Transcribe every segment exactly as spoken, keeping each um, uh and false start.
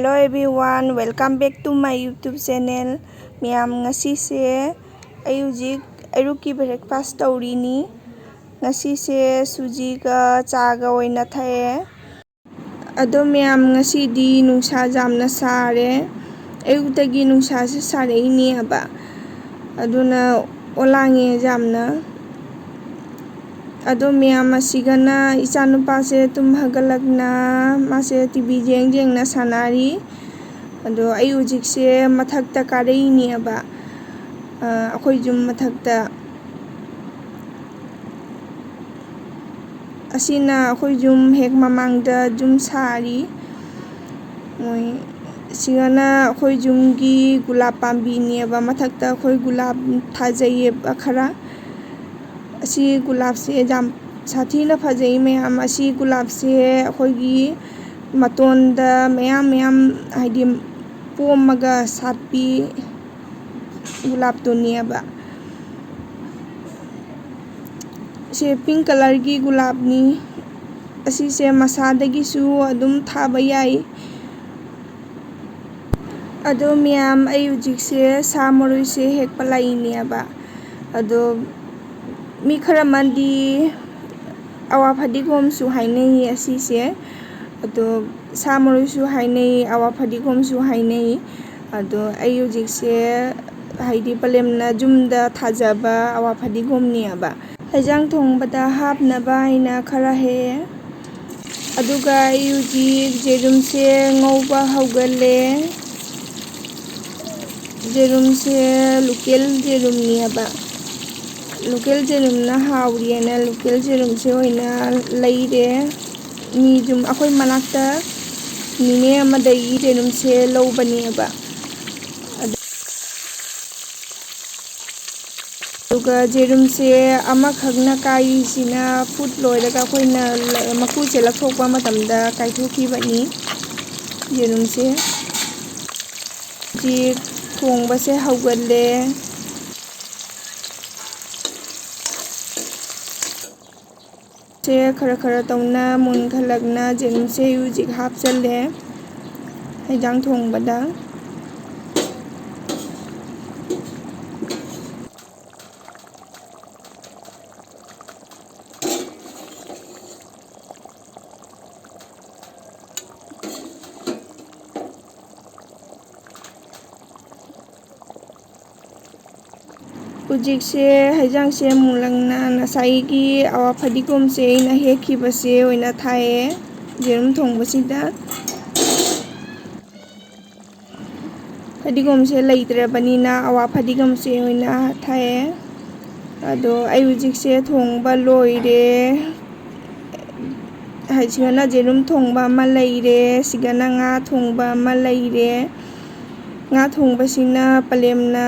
Hello everyone, welcome back to my YouTube channel. ꯃꯌꯥꯝ, ꯉꯁꯤꯁꯦ ꯑꯩ ꯍꯧꯖꯤꯛ ꯑꯌꯨꯛꯀꯤ breakfast ꯇꯧꯔꯤꯅꯤ꯫ ꯉꯁꯤꯁꯦ ꯁꯨꯖꯤꯒ ꯆꯥꯒ ꯑꯣꯏꯅ ꯊꯛꯑꯦ꯫ ꯑꯗꯣ ꯃꯌꯥꯝ, ꯉꯁꯤꯗꯤ ꯅꯨꯡꯁꯥ ꯌꯥꯝꯅ ꯁꯥꯔꯦ꯫ ꯑꯌꯨꯛꯇꯒꯤ ꯅꯨꯡꯁꯥꯁꯦ ꯁꯥꯔꯛꯏꯅꯦꯕ꯫ ꯑꯗꯨꯅ ꯑꯣꯂꯥꯡꯉꯦ ꯌꯥꯝꯅ꯫ ꯑꯗꯣ ꯃꯌꯥꯝ, ꯑꯁꯤꯒꯅ ꯏꯆꯥꯅꯨꯄꯥꯁꯦ ꯇꯨꯝ ꯍꯧꯒꯠꯂꯛꯅ ꯃꯥꯁꯦ ꯇꯤ ꯚꯤ ꯌꯦꯡ ꯌꯦꯡꯅ ꯁꯥꯟꯅꯔꯤ꯫ ꯑꯗꯣ ꯑꯩ ꯍꯧꯖꯤꯛꯁꯦ ꯃꯊꯛꯇ ꯀꯥꯔꯛꯏꯅꯦꯕ, ꯑ, ꯑꯩꯈꯣꯏ ꯌꯨꯝ ꯃꯊꯛꯇ꯫ ꯑꯁꯤꯅ ꯑꯩꯈꯣꯏ ꯌꯨꯝ ꯍꯦꯛ ꯃꯃꯥꯡꯗ ꯌꯨꯝ ꯁꯥꯔꯤ꯫ ꯃꯣꯏ ꯁꯤꯒꯅ ꯑꯩꯈꯣꯏ ꯌꯨꯝꯒꯤ ꯒꯨꯂꯥꯞ ꯄꯥꯝꯕꯤꯅꯦꯕ꯫ ꯃꯊꯛꯇ ꯑꯩꯈꯣꯏ ꯒꯨꯂꯥꯞ ꯊꯥꯖꯩꯌꯦꯕ ꯈꯔ꯫ ꯑꯁꯤ ꯒꯨꯂꯥꯞꯁꯦ ꯌꯥꯝ ꯁꯥꯊꯤꯅ ꯐꯖꯩ ꯃꯌꯥꯝ꯫ ꯑꯁꯤ ꯒꯨꯂꯥꯞꯁꯦ ꯑꯩꯈꯣꯏꯒꯤ ꯃꯇꯣꯟꯗ ꯃꯌꯥꯝ ꯃꯌꯥꯝ, ꯍꯥꯏꯗꯤ, ꯄꯣꯝꯃꯒ ꯁꯥꯠꯄꯤ ꯒꯨꯂꯥꯞꯇꯨꯅꯦꯕ꯫ ꯁꯦ pink colourꯒꯤ ꯒꯨꯂꯥꯞꯅꯤ꯫ ꯑꯁꯤꯁꯦ ꯃꯁꯥꯗꯒꯤꯁꯨ ꯑꯗꯨꯝ ꯊꯥꯕ ꯌꯥꯏ꯫ ꯑꯗꯣ ꯃꯌꯥꯝ, ꯑꯩ ꯍꯧꯖꯤꯛꯁꯦ ꯁꯥ ꯃꯔꯣꯏꯁꯦ ꯍꯦꯛꯄ ꯂꯥꯛꯏꯅꯦꯕ꯫ ꯑꯗꯣ ꯃꯤ ꯈꯔ ꯑꯃꯗꯤ ꯑꯋꯥ ꯐꯗꯤꯒꯣꯝꯁꯨ ꯍꯥꯏꯅꯩꯌꯦ ꯑꯁꯤꯁꯦ꯫ ꯑꯗꯣ ꯁꯥ ꯃꯔꯣꯏꯁꯨ ꯍꯥꯏꯅꯩ, ꯑꯋꯥ ꯐꯗꯤꯒꯣꯝꯁꯨ ꯍꯥꯏꯅꯩ꯫ ꯑꯗꯣ ꯑꯩ ꯍꯧꯖꯤꯛꯁꯦ, ꯍꯥꯏꯗꯤ, ꯄꯂꯦꯝꯅ ꯌꯨꯝꯗ ꯊꯥꯖꯕ ꯑꯋꯥ ꯐꯗꯤꯒꯣꯝꯅꯦꯕ꯫ ꯍꯦꯟꯖꯥꯡ ꯊꯣꯡꯕꯗ ꯍꯥꯞꯅꯕ ꯍꯥꯏꯅ ꯈꯔ ꯍꯦꯛꯑꯦ꯫ ꯑꯗꯨꯒ ꯑꯩ ꯍꯧꯖꯤꯛ ꯌꯦꯔꯨꯝꯁꯦ ꯉꯧꯕ ꯍꯧꯒꯠꯂꯦ꯫ ꯌꯦꯔꯨꯝꯁꯦ local ꯌꯦꯔꯨꯝꯅꯦꯕ꯫ Local ꯌꯦꯔꯨꯝꯅ ꯍꯥꯎꯔꯤꯑꯅ local ꯌꯦꯔꯨꯝꯁꯦ ꯑꯣꯏꯅ ꯂꯩꯔꯦ꯫ ꯃꯤ ꯌꯨꯝ, ꯑꯩꯈꯣꯏ ꯃꯅꯥꯛꯇ ꯅꯤꯅꯦ ꯑꯃꯗꯒꯤ ꯌꯦꯔꯨꯝꯁꯦ ꯂꯧꯕꯅꯦꯕ꯫ ꯑꯗꯨꯒ ꯌꯦꯔꯨꯝꯁꯦ ꯑꯃꯈꯛꯅ ꯀꯥꯏꯔꯤꯁꯤꯅ ꯐꯨꯠ ꯂꯣꯏꯔꯒ ꯑꯩꯈꯣꯏꯅ ꯃꯀꯨꯁꯦ ꯂꯧꯊꯣꯛꯄ ꯃꯇꯝꯗ ꯀꯥꯏꯊꯣꯛꯈꯤꯕꯅꯤ ꯌꯦꯔꯨꯝꯁꯦ꯫ ꯍꯧꯖꯤꯛ ꯊꯣꯡꯕꯁꯦ ꯍꯧꯒꯠꯂꯦ꯫ ꯁꯦ ꯈꯔ ꯈꯔ ꯇꯧꯅ ꯃꯨꯟꯈꯠꯂꯛꯅ ꯌꯦꯔꯨꯝꯁꯦ ꯍꯧꯖꯤꯛ ꯍꯥꯞꯆꯜꯂꯦ꯫ ꯍꯦꯟꯖꯥꯡ ꯊꯣꯡꯕꯗ꯫ ꯍꯧꯖꯤꯛꯁꯦ ꯍꯩꯖꯥꯡꯁꯦ ꯃꯨꯜꯂꯪꯅ ꯉꯁꯥꯏꯒꯤ ꯑꯋꯥ ꯐꯗꯤꯒꯣꯝꯁꯦ ꯑꯩꯅ ꯍꯦꯛꯈꯤꯕꯁꯦ ꯑꯣꯏꯅ ꯊꯥꯛꯑꯦ ꯌꯦꯔꯨꯝ ꯊꯣꯡꯕꯁꯤꯗ꯫ ꯐꯗꯤꯒꯣꯝꯁꯦ ꯂꯩꯇ꯭ꯔꯕꯅꯤꯅ ꯑꯋꯥ ꯐꯗꯤꯒꯣꯝꯁꯦ ꯑꯣꯏꯅ ꯊꯥꯛꯑꯦ꯫ ꯑꯗꯣ ꯑꯩ ꯍꯧꯖꯤꯛꯁꯦ ꯊꯣꯡꯕ ꯂꯣꯏꯔꯦ꯫ ꯁꯤꯒꯅ ꯌꯦꯔꯨꯝ ꯊꯣꯡꯕ ꯑꯃ ꯂꯩꯔꯦ, ꯁꯤꯒꯅ ꯉꯥ ꯊꯣꯡꯕ ꯑꯃ ꯂꯩꯔꯦ꯫ ꯉꯥ ꯊꯣꯡꯕꯁꯤꯅ ꯄꯂꯦꯝꯅ,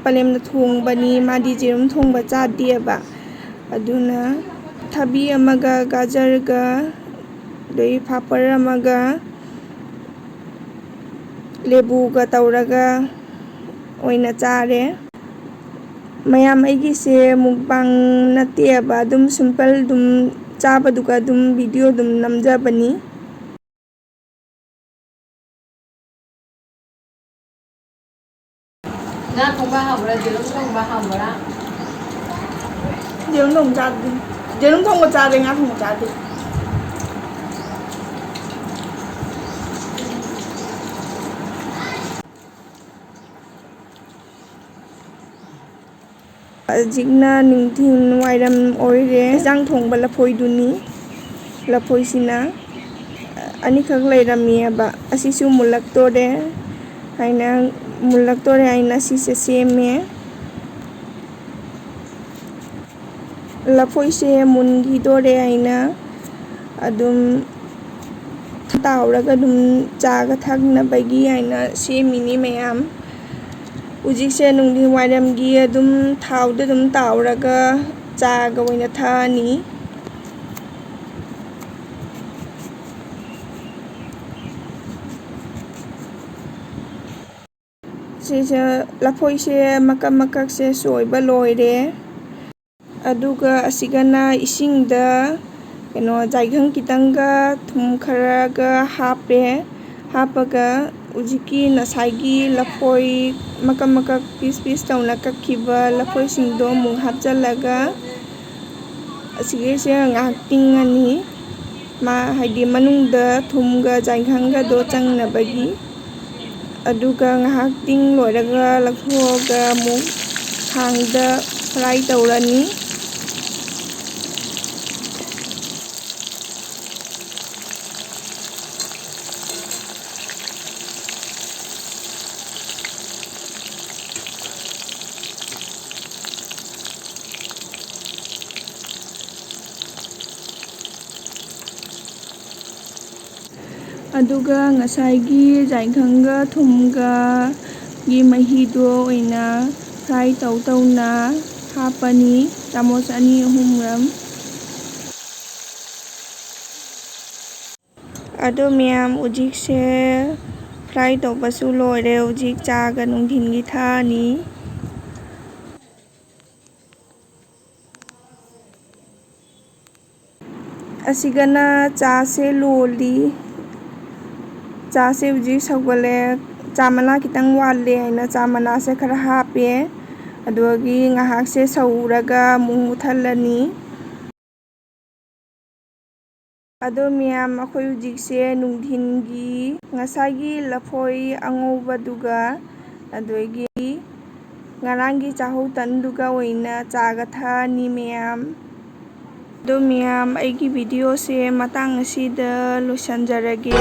ꯄꯂꯦꯝꯅ ꯊꯣꯡꯕꯅꯤ, ꯃꯥꯗꯤ ꯌꯦꯔꯨꯝ ꯊꯣꯡꯕ ꯆꯥꯗꯦꯕ꯫ ꯑꯗꯨꯅ ꯊꯕꯤ ꯑꯃꯒ, ꯒꯥꯖꯔꯒ, ꯑꯗꯩ ꯐꯥꯄꯔ ꯑꯃꯒ, ꯂꯦꯕꯨꯒ ꯇꯧꯔꯒ ꯑꯣꯏꯅ ꯆꯥꯔꯦ꯫ ꯃꯌꯥꯝ, ꯑꯩꯒꯤꯁꯦ ꯃꯨꯛꯕꯥꯡ ꯅꯠꯇꯦꯕ, ꯑꯗꯨꯝ ꯁꯤꯝꯄꯜ, ꯑꯗꯨꯝ ꯆꯥꯕꯗꯨꯒ ꯑꯗꯨꯝ ꯚꯤꯗꯤꯑꯣ ꯑꯗꯨꯝ ꯅꯝꯖꯕꯅꯤ꯫ ꯉꯥ ꯊꯣꯡꯕ ꯍꯥꯎꯕ꯭ꯔꯥ? ꯌꯦꯔꯨꯝ ꯊꯣꯡꯕ ꯍꯥꯎꯕ꯭ꯔꯥ? ꯌꯦꯔꯨꯝ ꯊꯣꯡꯕ ꯆꯥꯗꯦ꯫ ꯌꯦꯔꯨꯝ ꯊꯣꯡꯕ ꯆꯥꯗꯦ, ꯉꯥ ꯊꯣꯡꯕ ꯆꯥꯗꯦ꯫ ꯍꯧꯖꯤꯛꯅ ꯅꯨꯡꯊꯤꯜ ꯋꯥꯏꯔꯝ ꯑꯣꯏꯔꯦ꯫ ꯏꯟꯁꯥꯡ ꯊꯣꯡꯕ ꯂꯐꯣꯏꯗꯨꯅꯤ꯫ ꯂꯐꯣꯏꯁꯤꯅ ꯑꯅꯤꯈꯛ ꯂꯩꯔꯝꯃꯤꯑꯕ, ꯑꯁꯤꯁꯨ ꯃꯨꯜꯂꯛꯇꯣꯔꯦ ꯍꯥꯏꯅ, ꯃꯨꯜꯂꯛꯇꯣꯔꯦ ꯍꯥꯏꯅ ꯁꯤꯁꯦ ꯁꯦꯝꯃꯦ꯫ ꯂꯐꯣꯏꯁꯦ ꯃꯨꯟꯈꯤꯗꯣꯔꯦ ꯍꯥꯏꯅ ꯑꯗꯨꯝ ꯇꯥꯎꯔꯒ ꯑꯗꯨꯝ ꯆꯥꯒ ꯊꯛꯅꯕꯒꯤ ꯍꯥꯏꯅ ꯁꯦꯝꯃꯤꯅꯤ ꯃꯌꯥꯝ꯫ ꯍꯧꯖꯤꯛꯁꯦ ꯅꯨꯡꯊꯤꯜ ꯋꯥꯏꯔꯝꯒꯤ ꯑꯗꯨꯝ ꯊꯥꯎꯗ ꯑꯗꯨꯝ ꯇꯥꯎꯔꯒ ꯆꯥꯒ ꯑꯣꯏꯅ ꯊꯛꯑꯅꯤ꯫ ꯁꯤꯁꯦ ꯂꯐꯣꯏꯁꯦ ꯃꯀꯛ ꯃꯀꯛꯁꯦ ꯁꯣꯏꯕ ꯂꯣꯏꯔꯦ꯫ ꯑꯗꯨꯒ ꯑꯁꯤꯒꯅ ꯏꯁꯤꯡꯗ ꯀꯩꯅꯣ ꯌꯥꯏꯉꯪ ꯈꯤꯇꯪꯒ ꯊꯨꯝ ꯈꯔꯒ ꯍꯥꯞꯄꯦ꯫ ꯍꯥꯞꯄꯒ ꯍꯧꯖꯤꯛꯀꯤ ꯉꯁꯥꯏꯒꯤ ꯂꯐꯣꯏ ꯃꯀꯛ ꯃꯀꯛ piece piece ꯇꯧꯅ ꯀꯛꯈꯤꯕ ꯂꯐꯣꯏꯁꯤꯡꯗꯣ ꯑꯃꯨꯛ ꯍꯥꯞꯆꯤꯜꯂꯒ ꯑꯁꯤꯒꯤꯁꯦ ꯉꯥꯏꯍꯥꯛ ꯇꯤꯡꯉꯅꯤ꯫ ꯃꯥ ꯍꯥꯏꯗꯤ ꯃꯅꯨꯡꯗ ꯊꯨꯝꯒ ꯖꯥꯏꯈꯪꯒꯗꯣ ꯆꯪꯅꯕꯒꯤ꯫ ꯑꯗꯨꯒ ꯉꯥꯏꯍꯥꯛ ꯇꯤꯡ ꯂꯣꯏꯔꯒ ꯂꯧꯊꯣꯛꯑꯒ ꯑꯃꯨꯛ ꯈꯥꯡꯗ fry ꯇꯧꯔꯅꯤ꯫ ꯑꯗꯨꯒ ꯉꯁꯥꯏꯒꯤ ꯖꯥꯏꯈꯪꯒ ꯊꯨꯝꯒꯒꯤ ꯃꯍꯤꯗꯣ ꯑꯣꯏꯅ fry ꯇꯧ ꯇꯧꯅ ꯍꯥꯞꯄꯅꯤ, ꯆꯥꯃꯁ ꯑꯅꯤ ꯑꯍꯨꯝꯔꯝ꯫ ꯑꯗꯣ ꯃꯌꯥꯝ, ꯍꯧꯖꯤꯛꯁꯦ fry ꯇꯧꯕꯁꯨ ꯂꯣꯏꯔꯦ꯫ ꯍꯧꯖꯤꯛ ꯆꯥꯒ ꯅꯨꯡꯊꯤꯟꯒꯤ ꯊꯛꯑꯅꯤ꯫ ꯑꯁꯤꯒꯅ ꯆꯥꯁꯦ ꯂꯣꯜꯂꯤ꯫ ꯆꯥꯁꯦ ꯍꯧꯖꯤꯛ ꯁꯧꯒꯠꯂꯦ꯫ ꯆꯥ ꯃꯅꯥ ꯈꯤꯇꯪ ꯋꯥꯠꯂꯦ ꯍꯥꯏꯅ ꯆꯥ ꯃꯅꯥꯁꯦ ꯈꯔ ꯍꯥꯞꯄꯦ꯫ ꯑꯗꯨꯗꯒꯤ ꯉꯥꯏꯍꯥꯛꯁꯦ ꯁꯧꯔꯒ ꯑꯃꯨꯛ ꯃꯨꯠꯊꯠꯂꯅꯤ꯫ ꯑꯗꯣ ꯃꯌꯥꯝ, ꯑꯩꯈꯣꯏ ꯍꯧꯖꯤꯛꯁꯦ ꯅꯨꯡꯊꯤꯟꯒꯤ ꯉꯁꯥꯏꯒꯤ ꯂꯐꯣꯏ ꯑꯉꯧꯕꯗꯨꯒ ꯑꯗꯒꯤ ꯉꯔꯥꯡꯒꯤ ꯆꯥꯍꯧ ꯇꯟꯗꯨꯒ ꯑꯣꯏꯅ ꯆꯥꯒ ꯊꯛꯑꯅꯤ ꯃꯌꯥꯝ꯫ ꯑꯗꯣ ꯃꯌꯥꯝ, ꯑꯩꯒꯤ videoꯁꯦ ꯃꯇꯥꯡ ꯑꯁꯤꯗ ꯂꯣꯏꯁꯤꯟꯖꯔꯒꯦ꯫